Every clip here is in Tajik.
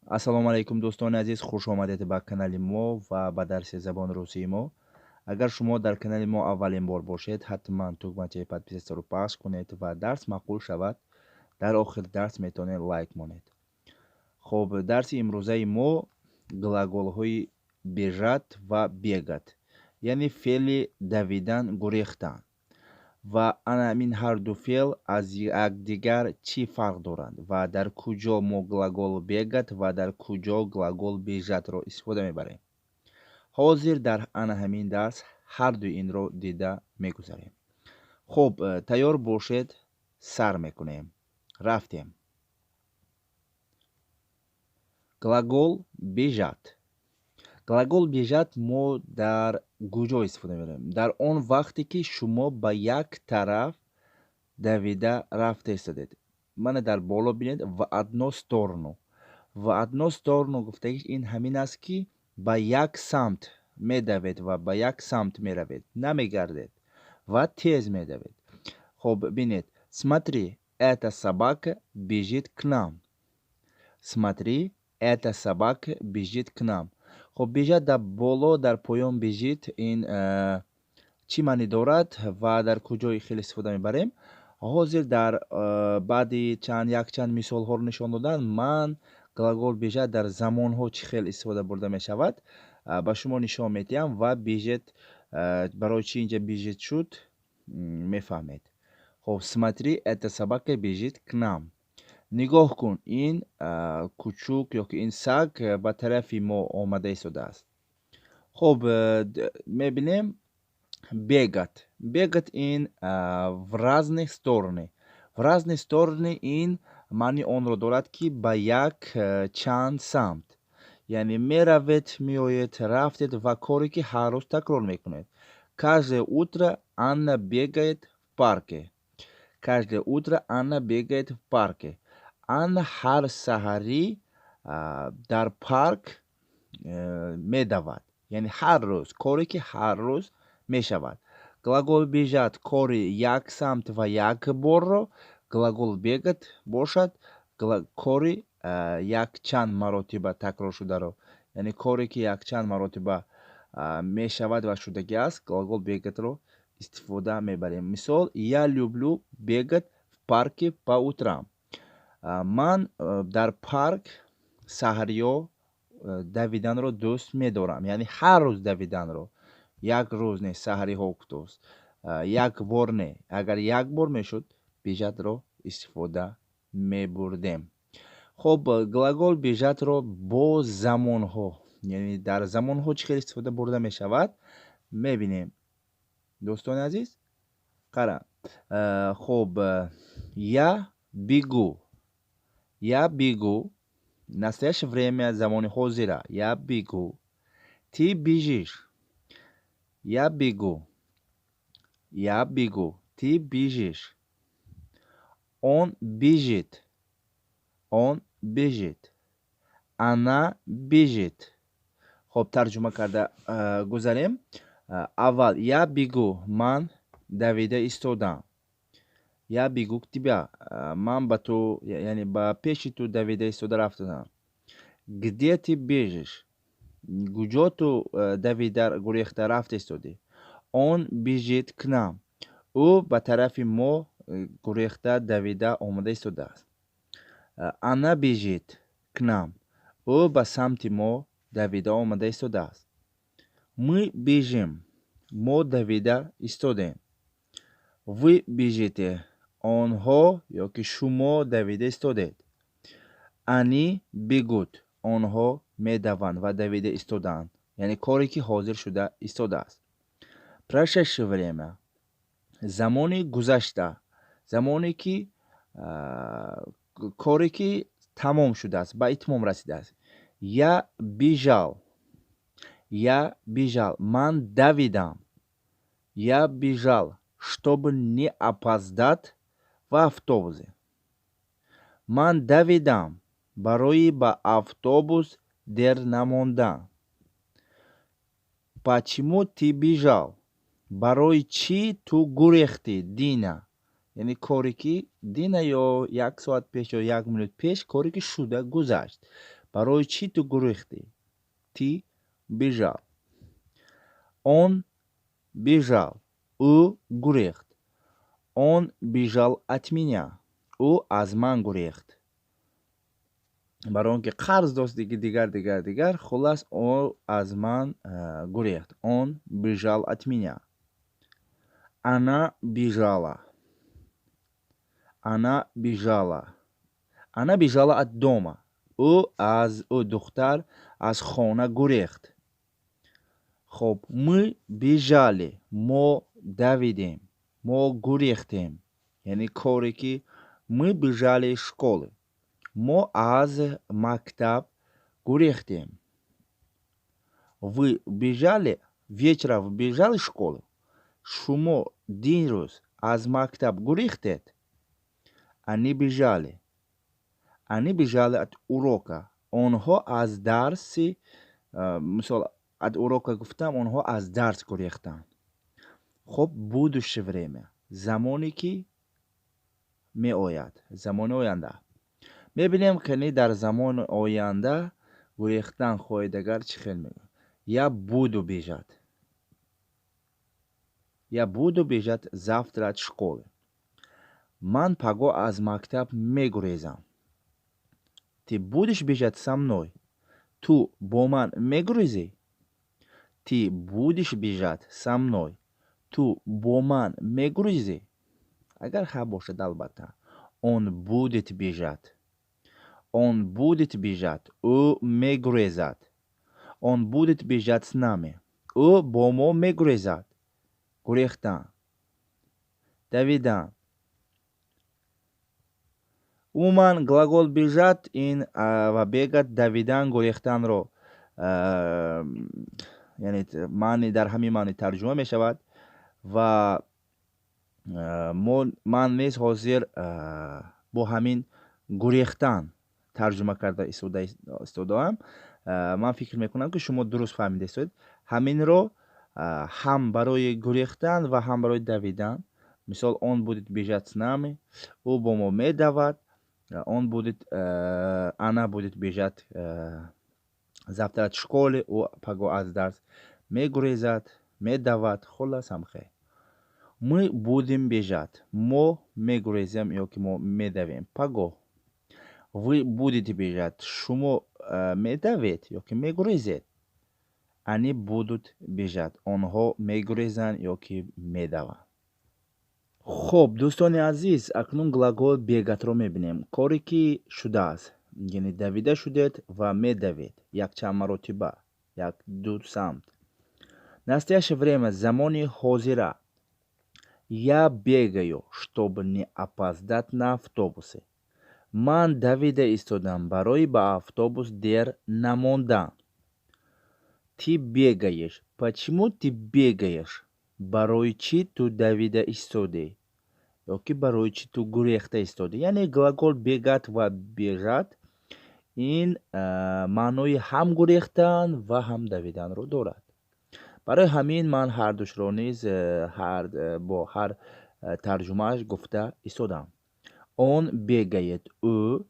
Ассалому алайкум, дӯстони азиз, хуш омадед ба канали мо ва ба дарси забони русии мо. Агар шумо дар канали мо аввалин бор бошед, ҳатман тугмачаи подписаться ро пахш кунед ва дарс маъқул шавад, дар охири дарс метавонед лайк монед. Хуб, дарси имрӯзаи мо глаголҳои бежать ва бегать, яъне феъли давидан, гурехтан, ва ана ҳамин ҳарду феъл аз якдигар чӣ фарқ доранд ва дар куҷо мо глагол бегать ва дар куҷо глагол бежать ро истифода мебарем. Ҳозир дар ана ҳамин дарс ҳардуи инро дида мегузарем. Хуб, тайёр бошед, сар мекунем. Рафтем. Глагол бежать. Глагол бежать мо дар куҷо истифода мебарем? Дар он вақте ки шумо ба як тараф давида рафта истодед. Мана, дар боло бинед: в одну сторону. В одну сторону гуфтагиш ин ҳамин аст, ки ба як самт медавед ва ба як самт меравед, намегардед ва тез медавед. Хуб, бинед: смотри, эта собака бежит к нам. Смотри, эта собака бежит к нам. Хуб, бежать дар боло, дар поён бежит, ин чӣ маънӣ дорад ва дар куҷои хел истифода мебарем? Ҳозир дар баъди чанд якчанд мисолҳоро нишон додан, ман глагол бежать дар замонҳо чӣ хел истифода бурда мешавад, ба шумо нишон медиҳам ва бежит барои чӣ инҷа бежит шуд, мефаҳмед. Хуб, смотри, эта собака бежит к нам. Нигоҳ кун, ин кучук ёки ин саг ба тарафи мо омада истодааст. Хуб, мебинем бегать. Бегать ин в разные стороны. В разные стороны ин маъни онро дорад, ки ба як чанд самт, яъне меравед, меоед, рафтед ва коре ки ҳар рӯз такрор мекунед. Каждое утро Анна бегает в парке. Каждое утро Анна бегает в парке. Анна ҳар саҳарӣ дар парк медавад, яъне ҳар рӯз коре ки ҳар рӯз мешавад. Глагол бежать кори як самт ва як борро, глагол бегать бошад, кори якчанд маротиба такрор шударо, яъне коре ки якчанд маротиба мешавад ва шудагӣ аст, глагол бегать ро истифода мебарем. Мисол: я люблю бегать в парке по утрам. Ман дар парк саҳариё давиданро дӯст медорам, яъне ҳар рӯз давиданро, як рӯз не, саҳариҳо гуфтааст, як бор не. Агар як бор мешуд, бежать ро истифода мебурдем. Хуб, глагол бежать ро бо замонҳо, яъне дар замонҳо чӣ хел истифода бурда мешавад, мебинем, дӯстони азиз. Қара, хуб, я бегу. Я бегу, настоящее время, замони ҳозира. Я бегу, ты бежишь. Я бегу, я бегу, ты бежишь, он бежит, он бежит, она бежит. Хуб, тарҷума карда гузарем. Аввал я бегу, ман давида истодам. Я бегу к тебя, ман ба ту, яъне ба пеши ту давида истода рафтадам. Где ты бежишь? Куҷо ту давида, гурехта рафта истодӣ? Он бежит к нам. Ӯ ба тарафи мо гурехта, давида омода истодааст. Она бежит к нам. Ӯ ба самти мо давида омада истодааст. Мы бежим. Мо давида истодем. Вы бежите. Онҳо ёки шумо давида истодед. Они бегут. Онҳо медаванд ва давида истодаанд, яъне коре ки ҳозир шуда истодааст. Прошедшее время, замони гузашта, замоне ки коре ки тамом шудааст, ба итмом расидааст. Я бежал. Я бежал, ман давидам. Я бежал, чтобы не опоздать в автобусе. Ман давидам барои ба автобус дер намондан. Почему ты бежал? Барои чӣ ту гурехтӣ, Дина? Яъне коре ки дина ё як соат пеш ё як минут пеш коре ки шуда гузашт. Барои чӣ ту гурехтӣ? Ты бежал. Он бежал. Ӯ гурехт. Он бежал от меня. Ӯ аз ман гурехт. Барои он ки қарз дошт, дигар, дигар, дигар. Хуллас, ӯ аз ман гурехт. Он бежал от меня. Она бежала. Она бежала. Она бежала от дома. Ӯ духтар аз хона гурехт. Хоб, мы бежали. Мо давидем, мо гурехтем, яъне коре ки мы бежали из школы. Мо аз мактаб гурехтем. Вы бежали вечером, бежали из школы. Шумо дирӯз аз мактаб гурехтед. Они бежали. Они бежали от урока. Онҳо аз дарси, мисол, от урока гуфтам, онҳо аз дарс гурехтанд. Хоб, будущее время, замоне ки меояд, замони оянда. Мебинем, кани дар замони оянда гурехтан хоҳед агар, чӣ хел мегӯяд? Я буду бежать. Я буду бежать завтра от школы. Ман пагоҳ аз мактаб мегурезам. Ты будешь бежать со мной? Ту бо ман мегурезӣ? Ты будешь бежать со мной? Ту бо ман мегурезӣ? Агар ха бошад, албатта. Он будет бежать. Он будет бежать. Ӯ мегурезад. Он будет бежать с нами. Ӯ бо мо мегурезад. Гурехтан, давидан. Умуман, глагол бежать ин ва бегать, давидан, гурехтанро, яъне маъни, дар ҳамин маъни тарҷума мешавад. Ва мо, ман низ ҳозир бо ҳамин гурехтан тарҷума карда истодаам. Ман фикр мекунам, ки шумо дуруст фаҳмида истоед. Ҳаминро ҳам барои гурехтан ва ҳам барои давидан. Мисол, он будет бежать с нами, ӯ бо мо медавад. Он будет, она будет бежать завтра от школы. Ӯ пагоҳ аз дарс мегурезад, медавад. Хуллас, ҳамхел. Мы будем бежать. Мо мегурезем ё ки мо медавем пагоҳ. Вы будете бежать. Шумо медавед ё ки мегурезед. Они будут бежать. Онҳо мегурезанд ё ки медаванд. Хуб, дӯстони азиз, акнун глагол бегать ро мебинем. Коре ки шудааст, яъне давида шудед ва медавед якчанд маротиба, як ду самт. Настоящее время, замони ҳозира. Я бегаю, чтобы не опоздать на автобусе. Ман давида истодам барои ба автобус дер намондан. Ты бегаешь. Почему ты бегаешь? Барои чӣ ту давида истодӣ ё ки барои чӣ ту гурехта истодӣ? Яъне глагол бегать ва бежать ин маънои ҳам гурехтан ва ҳам давиданро дорад. Барои ҳамин ман ҳардушро низ бо ҳар тарҷумааш гуфта истодам. Он бегает. Ӯ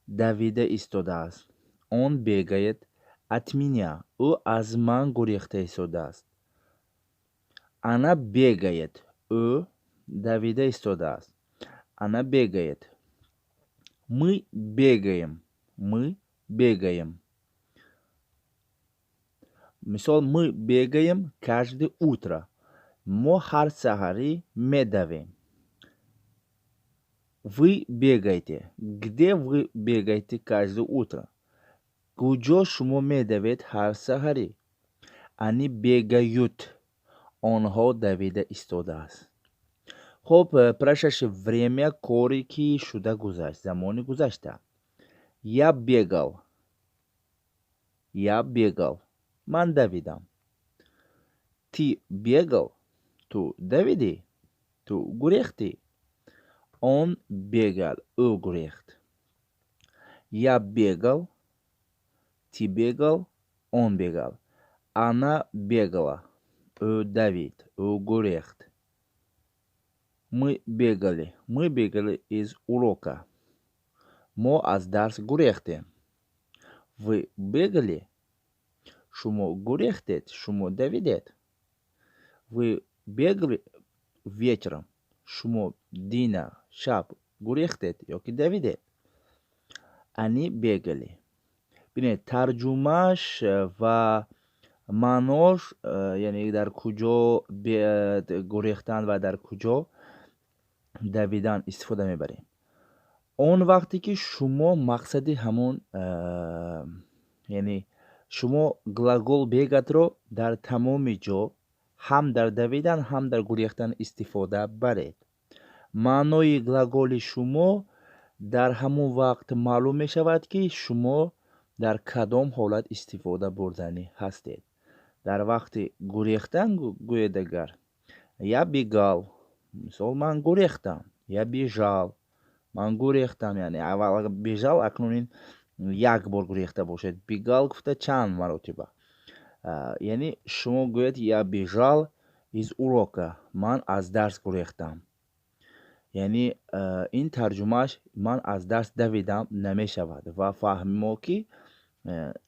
давида истодааст. Он бегает от меня. Ӯ аз ман гурехта истодааст. Она бегает. Ӯ давида истодааст. Она бегает. Мы бегаем. Мы бегаем. Мисол, мы бегаем каждое утро. Мо ҳар саҳарӣ медавем. Вы бегаете. Где вы бегаете каждое утро? Куҷо шумо медавед ҳар саҳарӣ? Они бегают. Онҳо давида истодааст. Хуб, прошедшее время, коре ки шуда гузашт, замони гузашта. Я бегал. Я бегал. Ман давидам. Ты бегал? Ту давидӣ? Ту гурехтӣ? Он бегал. Ӯ гурехт. Я бегал. Ты бегал. Он бегал. Она бегала. Ӯ давид, ӯ гурехт. Мы бегали. Мы бегали из урока. Мо аз дарс гурехтем. Вы бегали, шумо гурехтед, шумо давидед. Вы бегали вечером, шумо дина шаб гурехтед ёки давидед. Они бегали. Бинед, тарҷумааш ва маънош, яъне дар куҷо гурехтан ва дар куҷо давидан истифода мебарем. Он вақте ки шумо мақсади ҳамон, яъне шумо глагол бегать-ро дар тамоми ҷо, ҳам дар давидан, ҳам дар гурехтан истифода баред, маънои глаголи шумо дар ҳамон вақт маълум мешавад, ки шумо дар кадом ҳолат истифода бурданӣ ҳастед. Дар вақти гурехтан гӯед агар, я бегал, мисол, ман гурехтам, я бежал, ман гурехтам. Яъне аввал бежал, акнун ин як бор гурехта бошед, бегал гуфта чанд маротиба. Яъне шумо гӯед: я бежал из урока, ман аз дарс гурехтам. Яъне ин тарҷумааш ман аз дарс давидам намешавад. Ва фаҳмо, ки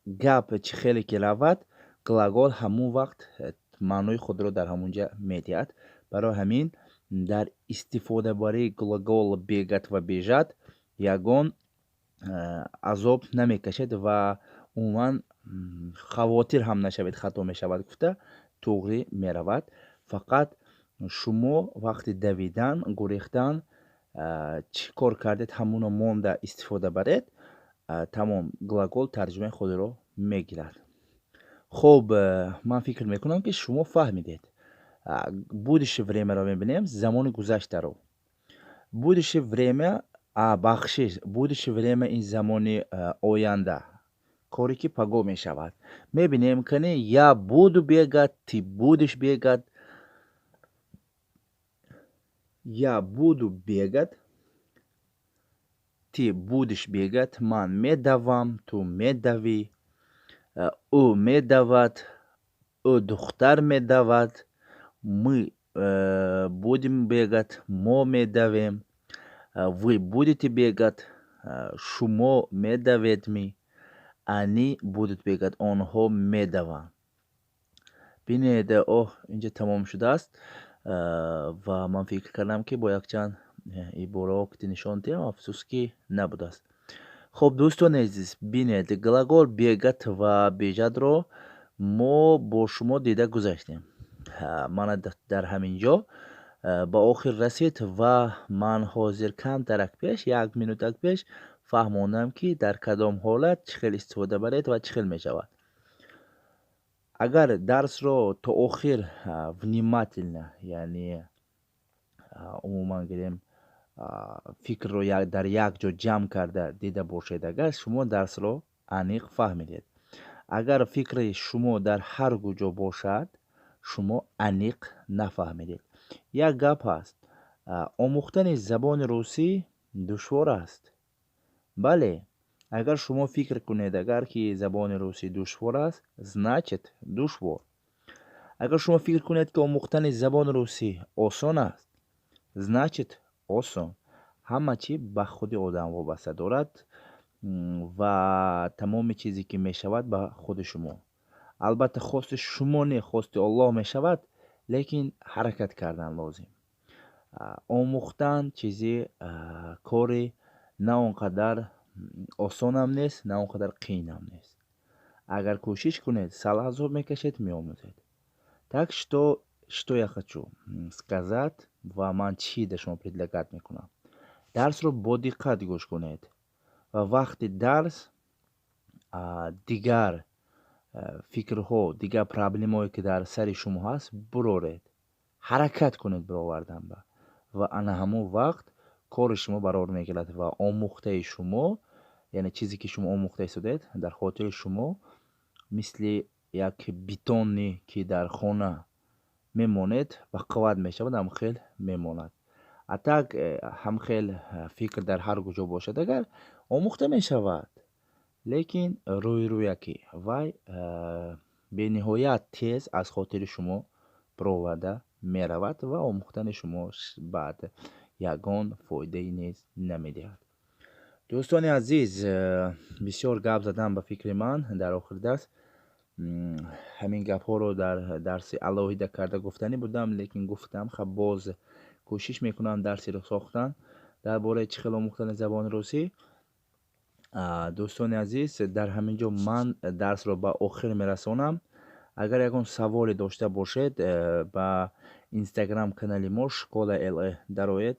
гап чӣ хеле ки равад, глагол ҳамон вақт маънои худро дар ҳамон ҷа медиҳад. Барои ҳамин дар истифодабарии глагол бегать ва бежать ягон азоб намекашед ва умуман хавотир ҳам нашавед, хато мешавад гуфта, туғрӣ меравад. Фақат шумо вақти давидан, гурехтан чӣ кор кардед, ҳамуно монда истифода баред, тамом, глагол тарҷумаи худро мегирад. Хуб, ман фикр мекунам, ки шумо фаҳмидед. Будущее время ро мебинем, замони гузаштаро. Будущее время, бахшиш, будущее время ин замони оянда, коре ки паго мешавад. Мебинем кани: я буду бегать, ты будешь бегать. Я буду бегать, ты будешь бегать. Ман медавам, ту медавӣ, ӯ медавад, ӯ духтар медавад. Мы будем бегать, мо медавем. Вы будете бегать, шумо медаведми. Они будут бегать, онҳо медаванд. Бинед, оҳ, инҷа тамом шудааст ва ман фикр кардам, ки бо якчанд ибораҳо нишон диҳам, афсӯс, ки набудааст. Хуб, дӯстони азиз, бинед, глагол бегать ва бежать-ро мо бо шумо дида гузаштем. Мана, дар ҳамин ҷо ба охир расид ва ман ҳозир камтарак пеш, як минутак пеш фаҳмондам, ки дар кадом ҳолат чӣ хел истифода баред ва чӣ хел мешавад. Агар дарсро то охир внимательно, яъне умуман гирем, фикрро дар як ҷо ҷамъ карда дида бошед, агар шумо дарсро аниқ фаҳмидед. Агар фикри шумо дар ҳар куҷо бошад, шумо аниқ нафаҳмидед. Як гап ҳаст: омӯхтани забони русӣ душвор аст. Бале, агар шумо фикр кунед агар, ки забони русӣ душвор аст, значит, душвор. Агар шумо фикр кунед, ки омӯхтани забони русӣ осон аст, значит, осон. Ҳама чӣ ба худи одам вобаста дорад ва тамоми чизе ки мешавад, ба худи шумо. Албатта, хости шумо не, хости Оллоҳ мешавад, лекин ҳаракат кардан лозим. Омӯхтан чизи кори на он қадар осонам нест, на он қадар қиинам нест. Агар кӯшиш кунед, сал азоб мекашед, меомӯзед. Так что я хочу сказать ва ман чӣ да шумо предлагать мекунам: дарсро бо диққат гӯш кунед ва вақти дарс дигар фикрҳо, дигар проблемаое ки дар сари шумо ҳаст, буроред, ҳаракат кунед бировардан ба, ва ана ҳамон вақт кори шумо барор мегирад ва омӯхтаи шумо, яъне чизе ки шумо омӯхта истодаед, дар хотири шумо мисли як бетоне ки дар хона мемонед, ба қувват мешавад, ҳамхел мемонад. А так ҳамхел фикр дар ҳар куҷо бошад агар, омӯхта мешавад, лекин рӯи рӯякӣ вай бениҳоят тез аз хотири шумо бароварда меравад ва омӯхтани шумо баъд ягон фоидае низ намедиҳад. Дӯстони азиз, бисёр гап задам ба фикри ман дар охири дарс. Ҳамин гапҳоро дар дарси алоҳида карда гуфтанӣ будам, лекин гуфтам, хаб, боз кӯшиш мекунам дарсеро сохтан дар бораи чӣ хел омӯхтани забони русӣ. Дӯстони азиз, дар ҳамин ҷо ман дарсро ба охир мерасонам. Агар ягон саволе дошта бошед, ба Инстаграм канали мо Школа ЛЭ дароед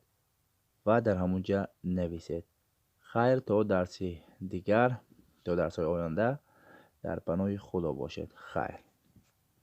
ва дар ҳамон ҷа нависед. Хайр, то дарси дигар, то дарсҳои оянда дар паноҳи Худо бошед. Хайр.